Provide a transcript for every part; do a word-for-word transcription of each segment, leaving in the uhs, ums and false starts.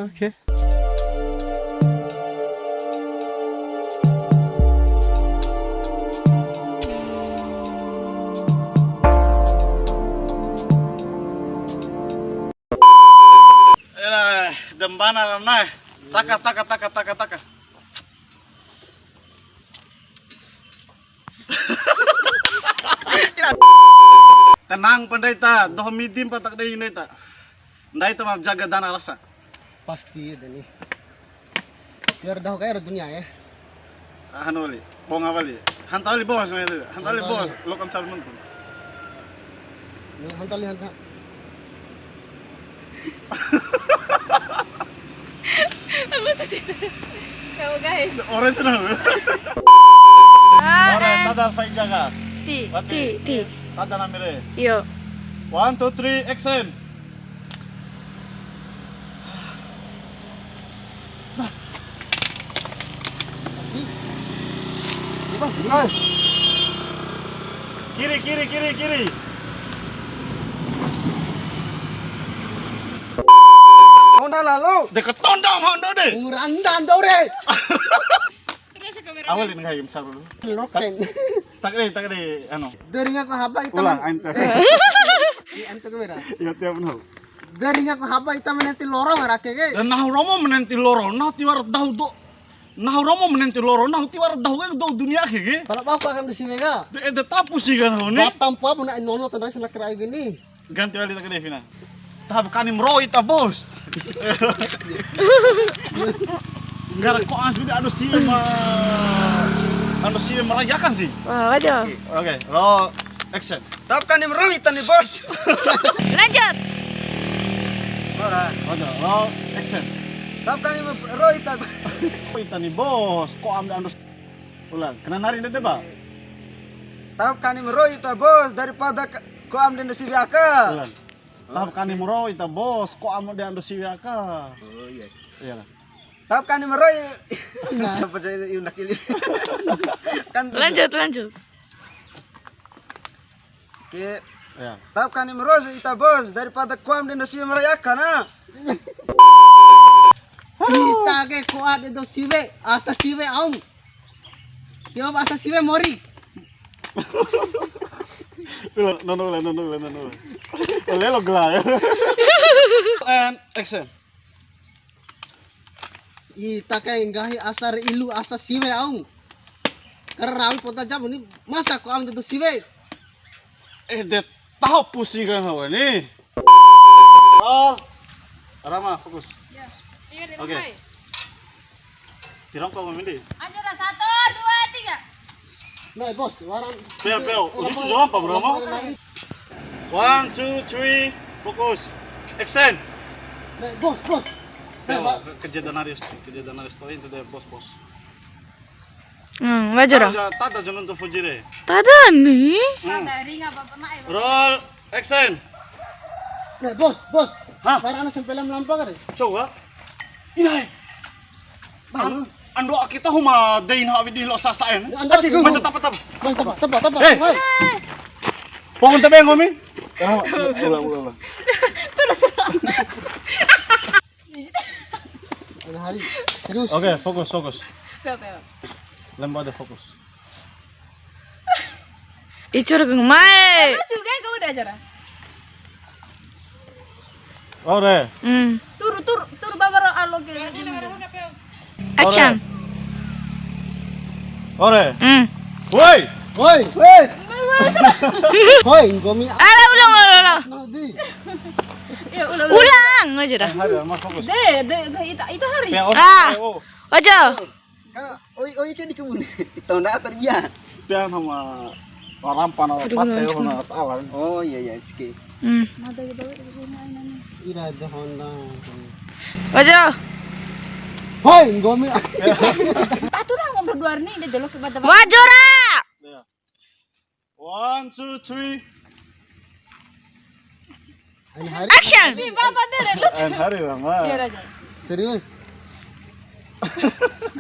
Oke. Era dembana lamna. Taka, taka, taka, taka, taka. Tenang pa ndai ta, doho midi mpa tak dei ndai ta. Ndai ta ma jaga dana rasa. Pasti ede ni. Biar dahu kai ra dunia ya. Ah, anu wali, bonga wali. Hanta wali bos, hanta wali bos, lokam calon nonton. Hanta wali, hanta. Apa sih itu? Kamu guys. Ore sudah. Ah, ore, eh. Tada fai jaga. Ti, Wati. Ti, ti. Tada namire. Iyo. One, two, three, action. Kiri, kiri, kiri, kiri. Honda lalu. Deka tondong Honda de. Uranda ndore. Awal ini kayak misal dulu. Loken. Tak deh, tak deh, anu. Deringat haba ita. Ulang, men- ente. Eh. Ini ente kamera. Ya, tiap nol. Deringat haba ita menenti lorong rake ke. Dan nahu romo menenti lorong, nahu tiwara dahu do. Nahu romo menenti lorong, nahu tiwara dahu ke do dunia ke ke. Pala bau akan di sini ga? De, de tapu sih kan, nahu ni. Batam pa mena nono tandai sena kira gini. Ganti wali ta ke Devina. Tahap kani mero ita, bos. Nggara ko an sudah ando siwe ma. Ando siwe merayakan sih. Wah, waduh. Oke, roll action. Tahap kani mero ita ni, bos. Lanjut. Ora. Waduh, roll action. Tahap kani mero ita. Ita ni, bos. Ko am ando. Ulang, kena nari ndede, Pak. Tahap kani mero ita, bos, daripada ka- Ko am de ando siwe aka. Ulang. Tahap kani mero ita, bos, ko am de ando siwe aka. Oh iya. Iya lah. Tahap kani mero i-, nah, percaya i undak ili. Kan lanjut, lanjut. Oke. Ya. Tahap kani mero ita, bos, daripada ko am de ando siwe merayakan, nah. Ita ke ko am de ando siwe, asa siwe aung. Tio bahasa siwe mori. Ulang, nono ulang, nono ulang, nono ulang. Lelo gela ya. And action. Ita kai nggahi asa re ilu asa siwe aung. Karena rawi pota jam ini masa ko am tentu siwe. Eh, de tahu pusing kan hawa ni. Oh. Rama, fokus. Ya. Iya, di rumah. Oke. Tirongko mende. Aja dah, satu, dua, tiga. Nah, bos, warang. Peo, peo. Ini tuh jawab apa, Rama? One, two, three, fokus. Action. Nah, bos, bos. Peo, nah, Pak. Kejadian Aris, kejadian Aris, toh, itu deh, bos, bos. Hmm, wajar. Tada ja, tada ja nonton Fujire. Tada ni. Hmm. Tada ringa bapak mak, eh. Roll, action. Nah, bos, bos. Hah? Para anak sempela melampa kare. Coba. Ina, eh. An-, ando kita huma dein hawi di lo sasaen. Ando aku. Mantap, tapa, tapa. Mantap, tapa, tapa. Eh. Hai. Pohon tebeng ngomi. Ulang, ulang, ulang. Terus. Ada hari. Serius. Oke, fokus, fokus. Oke, oke. Lembo ada fokus. Icur ke mai. Lucu kan kamu udah ajar. Ore. Hmm. Tur, tur, tur babar alo ke. Action. Ore. Hmm. Woi. Woi. Woi. Woi, nggomi. Ala ulang, ulang, ulang. Nadi. Ya, ulang, ulang. Ulang aja dah. Hari, Mas, fokus. De, de, de, ita, ita hari. P O, ah. P O. Wajo. Kan, oi, oi, ke di kebun. Ita ndak terbiasa. Pian sama rampa na. Aduh, pate aduh. Hona awan. Oh, iya, iya, siki. Hmm. Mata di bawah, di sini, ayo, nanya. Ira ada Honda. Wajo. Hoi, nggomi. Aturan ngomong berdua ni, dia jolok ke mata. Wajo ra. Iya. One, two, three. Action. Ih, Bapak deh, lucu. Ain hari, Bang, Bang. Iya, Raja. Serius?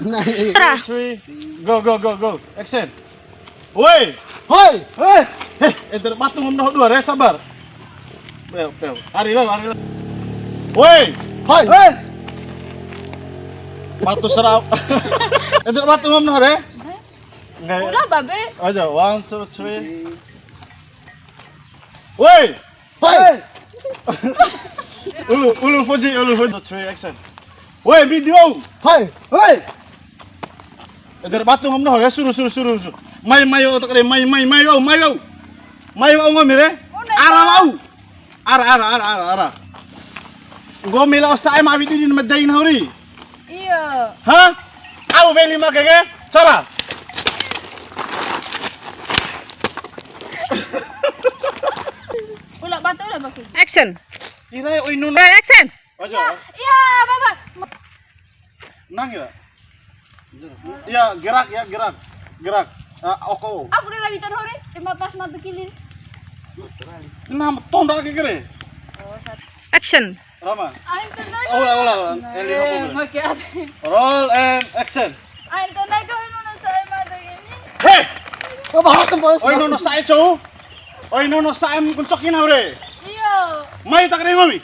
Nah, iya. Three. Go, go, go, go. Action. Woi. Hoi. Eh, eh, enter batu ngomong dua, re, sabar. Peo, peo. Hari lo, hari lo. Woi. Hoi. Eh. Batu serap. Itu batu ngom nahu re? Enggak. Udah, babe. Aja, one, two, three. Woi. Hoi. Ulu, ulu Fuji, ulu Fuji. Two, three, action. Woi, video. Hoi. Hoi. Eder batu ngom nahu re, suru, suru, suru, suru. Mai, mai, otak re, mai, mai, mai, au, mai, au. Mai, au, nggomi re. Ara, au. Ara, ara, ara, ara, ara. Nggomi lao sa'e ma awi didi ma dei nahu re. Iya. Hah? Au weli ma ke ke? Cara. Ula batu ula baku. Action. Ira oi nun. Action. Aja. Iya, Baba. Nang ya? Iya, gerak ya, gerak. Gerak. Ah, oko. Aku udah lagi terhore, cuma pas mati kili. Nah, tonda ke kere. Oh, satu. Action. Rama. Ayo, tonda. Ulang, ulang, ulang. Eh, lima puluh. Oke, oke. Roll and action. Ayo, tonda, kau ini udah saya mati ini. Hei! Apa hak, Bos? Oi, nono sae, cou. Oi, nono sae, kuncokin, hore. Iya. Mai tak ada ngomi.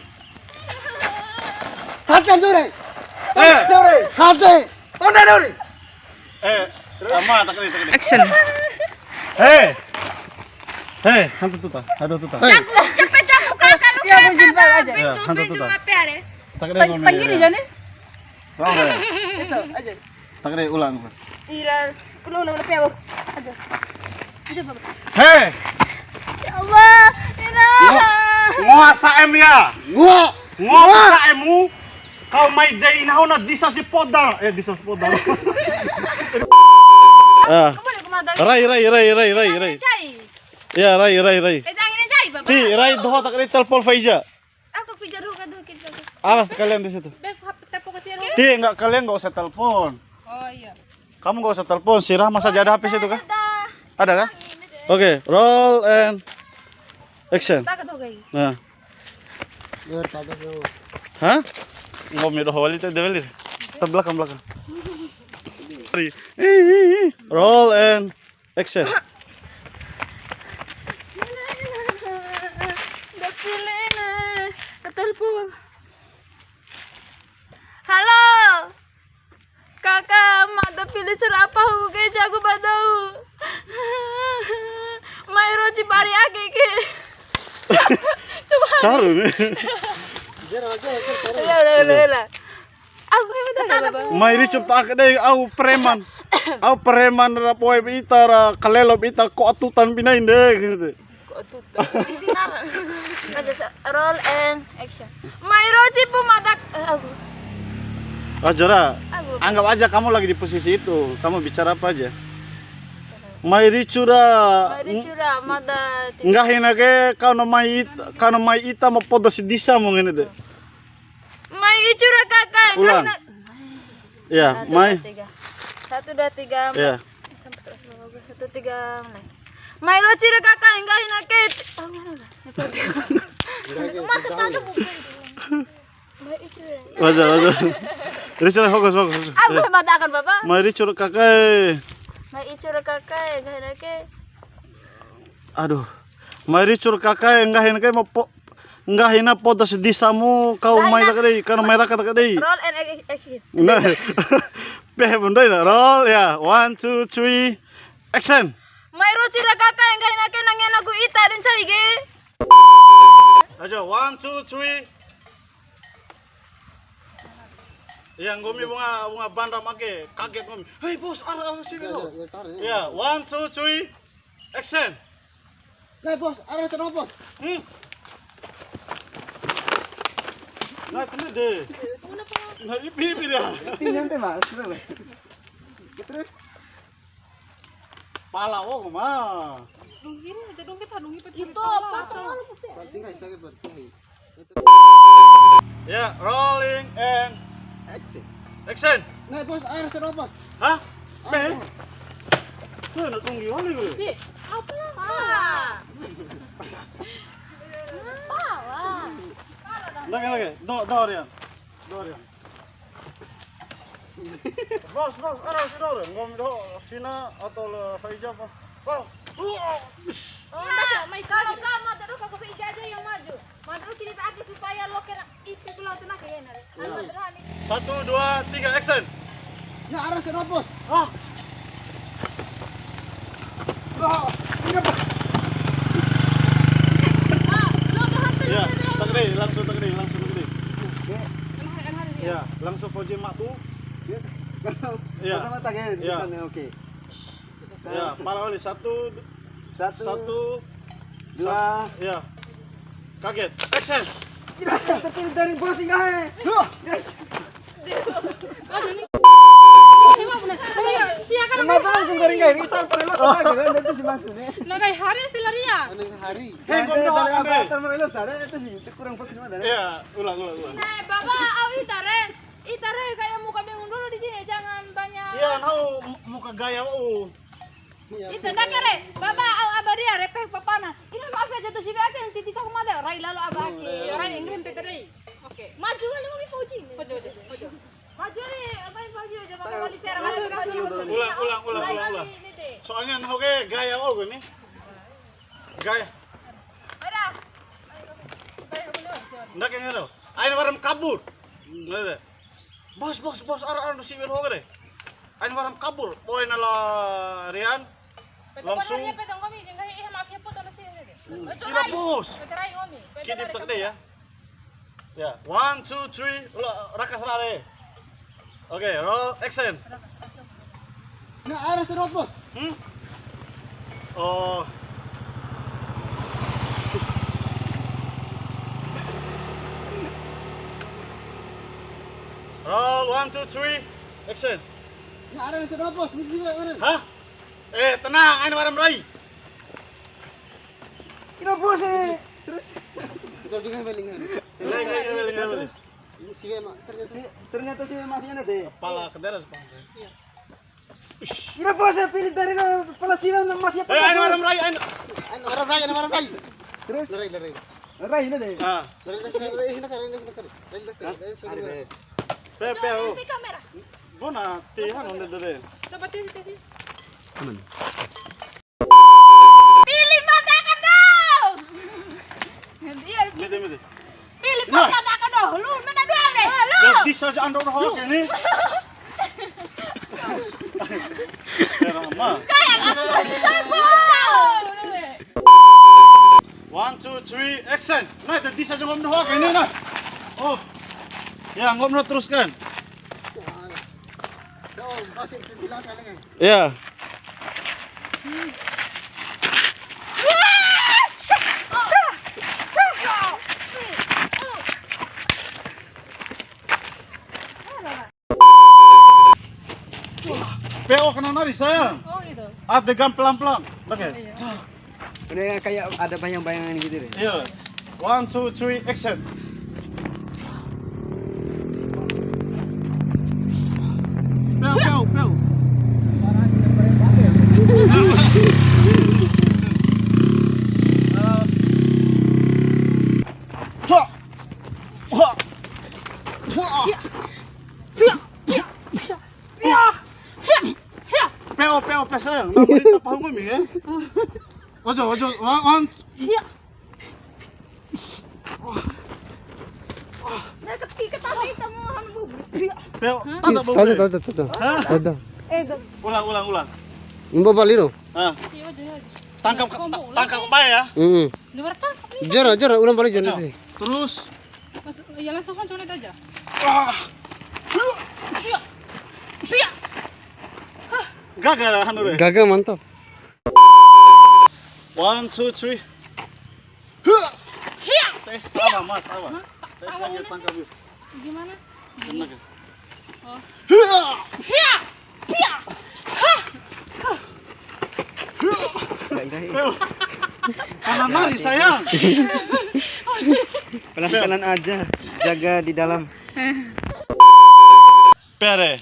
Hati, hore. Eh. Hore. Hati. Tonda, hore. Eh, ama, tak ada, tak ada. Action. Hei. Hei, hantu tuta, hantu tuta. Hei. Jago, cepet jago, kakak lu. Iya, kakak, mungkin, Pak, aja. Ya, hantu tuta. Apa ya, re? Tak ada ngomi. Panggil dia, nih. Sama ya? Itu, aja. Tak ada ulang. Ira, ulang, ulang, ulang, ulang. Aduh. Aduh, Baba. Hei. Ya Allah, Ira. Ngo-, ngoa sa'emu ya? Ngoa. Ngoa sa'emu. Kau mai dei nahu na disa si poda. Eh, disa si poda. Ah. Kamu ada kemana? Rai, rai, rai, rai, rai, rai. Cai. Ya, rai, rai, rai. Eh, jangan cai, Baba. Ti, rai doho tak ada telepon Faiza. Aku pijar dulu, aduh, kita. Awas kalian di situ. Bek, H P telepon ke sini. Ti, enggak, kalian enggak usah telepon. Oh, iya. Kamu enggak usah telepon, si Rahma saja ada H P situ kah? Ada. Ada kah? Ini deh. Oke, roll and action. Tak ada, guys. Nah. Yo, tak ada, bro. Hah? Ngomi doho wali tuh, dia wali. Ke belakang, belakang. Roll and action. Halo. Kakak, mada pili serapa hu ke jago badau. Mai roci bari ake ke. Coba. Saru ni. Iya, iya, iya, iya. Aku kayak betul, Baba. Mai ricu ta ake dei, au preman. Au preman ra boe ba ita, ra kalelo ba ita, ko atutan binain de, gitu. Ko atutan. Isi nara. Ada sa-, roll and action. Mai roci pu madak, eh, aku. Aja ra. Aku. Anggap aja kamu lagi di posisi itu. Kamu bicara apa aja? Mai ricu ra. Mai ricu ra, mada ti- Nggahi na ke, kau na mai it-, kau na mai ita ma poda si disa mu ngene de. Mai icu ra kaka. Ulang. Karena iya, satu, mai. Dua, tiga. Satu, dua, tiga, empat. Iya. Sampai terus, bagus. Satu, tiga, mulai. Mai roci ra kaka, enggak hina ke. Oh, enggak, enggak. Enggak, enggak. Mata tanda bukan. Mai icu ra. Wajar, wajar. Ricu ra, fokus, fokus. Aku matakan, Bapak. Mai ricu ra kaka. Mai icu ra kaka, enggak hina ke. Aduh. Mai ricu ra kaka, enggak hina ke, mau po-, nggahi na poda si disa mu, kau mai raka dei, kau mai raka dei. Roll and ac-, action. Nah. Peh bundai na, roll ya. One, two, three, action. Mai roci ra kaka, nggahi na ke, nangena ku ita den cai ke. Aja, one, two, three. Ya, nggomi bunga, bunga bandam ake, kaget nggomi. Hei, bos, ara, ara sini lo. Ya, ya, ya, tarik. Ya, one, two, three. Action. Nah, bos, arah sana, bos. Hmm. Nah, kena deh. Nah, ipi, ipi dia. Ipi nanti, Mas. Terus? Pala, oh, ma. Dungki, ada dungki, tak dungki, itu apa tuh? Berarti nggak bisa, berarti. Ya, rolling and action. Action. Nah, bos, air serobot. Hah? Air. Tuh, nak tunggu wali gue. Di, apa? Pala. Pala. Lagi, lagi. Do, do, Rian. Do, Rian. Bos, bos, ada si do, Rian. Ngom do, sina atau le Faiza apa? Bos. Oh, ya, kalau enggak, mau terus aku Faiza aja yang maju. Madru cerita ake supaya lo kena ipi ku lao tenake ya, Nare. Iya. Madru ani. Satu, dua, tiga, action. Ya, arah serobos. Ah. Ah, ini apa? Ya, takde, langsung takde, langsung takde. Ya, langsung Fauji Makbu. Ya. Ya. Pertama takde, ya. Oke. Ya, pala oli. Satu, satu, satu, dua. Sat-, ya. Kaget. Action. Ira, tapi dari bos enggak, eh? Duh. Yes. Emang tahu tuh dari enggak? Ini tahu perlu sama gitu kan, itu sih maksudnya. Nah, dari hari sih lari ya? Aneh hari. Hei, dari, dari apa, tahu perlu sama, itu sih, itu kurang fokus mana? Iya, ulang, ulang, ulang. Nah, Baba, au ita re. Ita re, kayak muka bingung dulu di sini, jangan banyak. Iya, tahu mu-, muka gaya, oh. Ita ndake re, Baba, au Aba Ria re, peh papana. Ina maaf ya, jatuh siwe ake, nanti disa aku mada, rai lalo Aba ake. Ya, rai, ngirim tete dei. Oke. Maju kali, mami Fauji. Maju, maju, maju. Maju ni, apa yang Fauji aja, Baba, di serang. Maju, maju, maju. Ulang, ulang, ulang, ulang, ulang. Soalnya nah, oke, gaya, oh, gini. Gaya. Ada. Ndake ngero. Aina wara ma kabur. Bos, bos, bos, ara, ara, si wel hoga de. Aina wara ma kabur. Boy nala Rian. Langsung. Kira bos. Kidip tak de ya. Ya, one, two, three. Ulang, raka sara de. Oke, roll, action. Nah, arah serobos. Hmm? Oh. Roll, one, two, three, action. Nah, arah serobos, mesti, mesti. Hah? Eh, tenang, aina wara ma rai. Kira bos, eh. Terus? Terus juga belingan. Belingan, belingan, belingan. Ini si Wema, ternyata si, ternyata si Wema dia nanti. Kepala kedera sepanjang. Iya. Kira bos, eh, pilih dari kepala si Wema mafia. Eh, aina wara ma rai, aina. Aina wara ma rai, aina wara ma rai. Terus? Lerai, lerai. Lerai ini deh. Ah. Lerai, lerai, lerai, sini, lerai, sini, lerai. Lerai, lerai, lerai, sini, lerai. Pe, pe, oh. Kamera. Bona, ti, hanu, ndede. Coba ti, ti, ti. Aman. Pilih mata kedua. Iya, mete, mete. Pilih mata kedua. Lu mana dua le? Halo. Jadi saja ando roh ini. Kayak apa? Sama. One, two, three, action. Nah, jadi saja ngom doho ini, nah. Oh. Ya, ngom teruskan. Ya. P O kena nari, sayang. Oh, gitu. Adegan pelan-pelan. Oke. Iya. Udah kayak ada bayang-bayangan gitu deh. Iya. One, two, three, action. Pew, pew, pew. Ha. Ha. Ha. Peo, peo, peo, sayang. Napa kita paham ini ya? Ojo, ojo, wan, wan. Iya. Nah, tapi ketahui kamu, anu, Bu. Peo, ada bau. Ada, ada, ada. Hah? Ada. Eh, itu. Ulang, ulang, ulang. Mbak Bali, no? Ah. Iya, ojo, ojo. Tangkap ke-, tangkap ke bawah ya. Heeh. Luar tangkap nih. Jera, jera, ulang balik jera. Terus. Mas, ya langsung kan coret aja. Ah. Iya. Iya. Gagal, anu deh. Gagal, mantap. One, two, three. Iya. Tes, sabar, Mas, sabar. Hah? Tes lagi, tangkap, yuk. Gimana? Kena ke? Oh. Iya. Iya. Hah. Hah. Jangan lari, sayang. Pelan-pelan aja, jaga di dalam. Pere,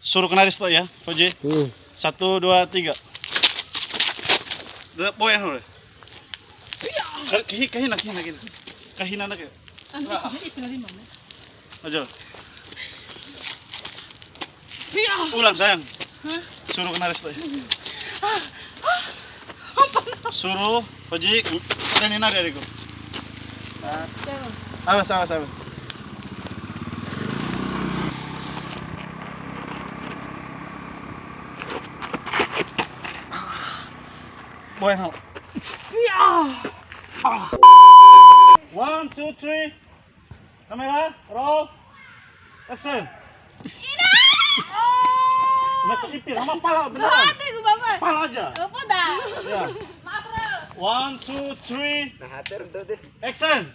suruh kena restart ya, Fauji. Hmm. Satu, dua, tiga. Boy, anu deh. Ka-, kahi-, kahina, kahina, kahina. Kahina na ke. Ajo. Ulang, sayang. Hah? Suruh kena restart. Ah, ah, apa? Suruh, Fauji, kena nari adikku. Nah. Awas, awas, awas. One, two, three. Kamera, roll. Action. Nah, ipi, sama pala beneran. Pala aja. Apa dah? Ya. One, two, three. Nah, atur tuh deh. Action.